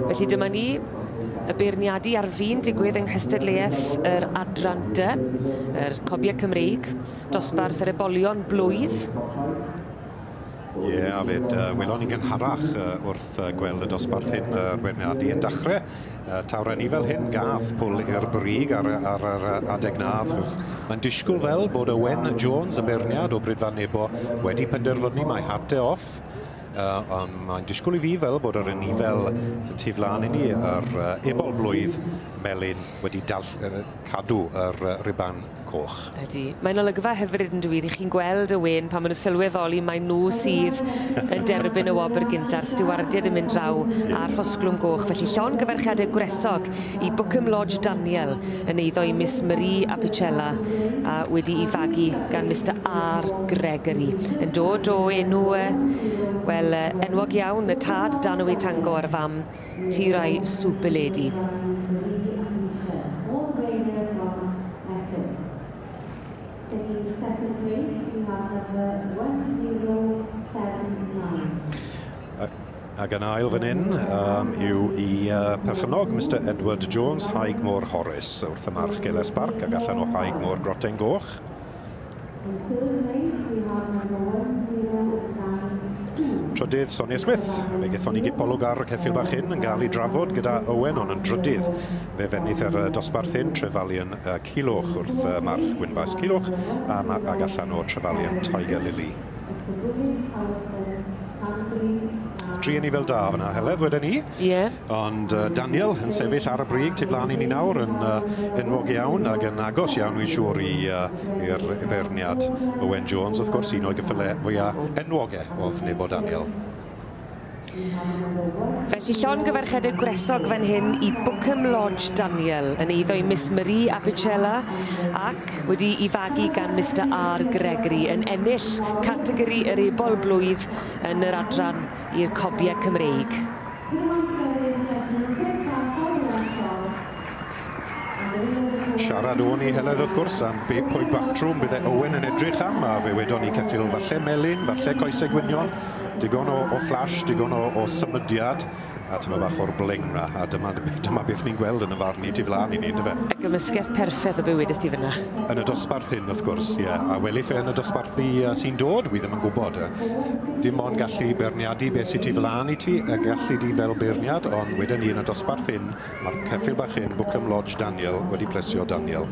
Felly dyma ni, y beirniadu ar fin digwydd yng nghystadleuaeth yr adran D, yr Cobiau Cymreig, dosbarth yr ebolion blwydd. Ie, yeah, a fyd, welon ni'n gynharach wrth gweld y dosbarth hyn, yr beirniadu yn dechrau. Tawr ni fel hyn gath pwl i'r brig ar yr adeg na. Mae'n disgwyl fel bod Owen Jones, y beirniad o Brydfan Nebo, wedi penderfynu mae hate off. Ond mae'n disgwyl i fi fel bod yr anifail tu flaen i ni, yr ebol blwydd melyn, wedi cadw yr riban coch. Ydy. Mae'n olygfa hyfryd yn dweud i chi'n gweld y wen pan maen nhw'n sylweddoli mae nhw sydd yn derbyn y wobr gynta'r stiwardiad yn mynd draw a'r rhosglwm goch. Felly llongyfarchiadau gwresog i Bookham Lodge Daniel yn eiddo i Miss Marie Apicella a wedi'i fagu gan Mr R Gregory. Yn dod o enw, wel, enwog iawn, y tad Danaway Tango a'r fam Tirai Super Lady. Ac yn ail fan hyn yw i perchennog Mr Edward Jones, Haigmore Horace, wrth y march Geles Park ac allan o Haigmore Groten Goch. Trydydd Sonia Smith, fe gaethon ni gipolwg ar y ceffyl bach hyn yn gael ei drafod gyda Owen, ond yn drydydd fe fenith yr dosbarth hyn, Trefalion Cilwch wrth march Gwynfas Cilwch ac allan o Trefalion Tiger Lily. Tri anifail da fyna, Heledd, wedyn ni. Ie. Yeah. Ond Daniel yn sefyll ar y brig tu flaen i ni nawr yn enwog iawn ac yn agos iawn, dwi'n siŵr, i'r beirniad Owen Jones, wrth gwrs, un o'i gyffyle fwyaf enwog oedd Nebo Daniel. Felly llongyfarchiadau gwresog fan hyn i Bookham Lodge Daniel yn eiddo i Miss Marie Apicella ac wedi i fagu gan Mr R Gregory yn ennill categori yr ebol blwydd yn yr adran i'r Cobiau Cymreig. Siarad o'n i, Heledd, wrth gwrs, am pwy batrwm bydde Owen yn edrych am, a fe wedon ni ceffyl falle melyn, falle coesau gwynion, digon o flash, digon o symudiad, a tyma bach o'r bling na, a dyma beth ni'n gweld yn y farn i tu flaen i ni, yndyfe? Y gymysgedd perffaith o bywyd ysdi fyna. Yn y dosbarth hyn, wrth gwrs, ie. A welith e yn y dosbarthu sy'n dod, wi ddim yn gwybod. Dim ond gallu beirniadu beth sy'n tu flaen i ti, a gallu di fel beirniad, ond wedyn ni yn y dosbarth hyn, mae'r ceffyl bach hyn, Bookham Lodge Daniel, wedi plesio Daniel.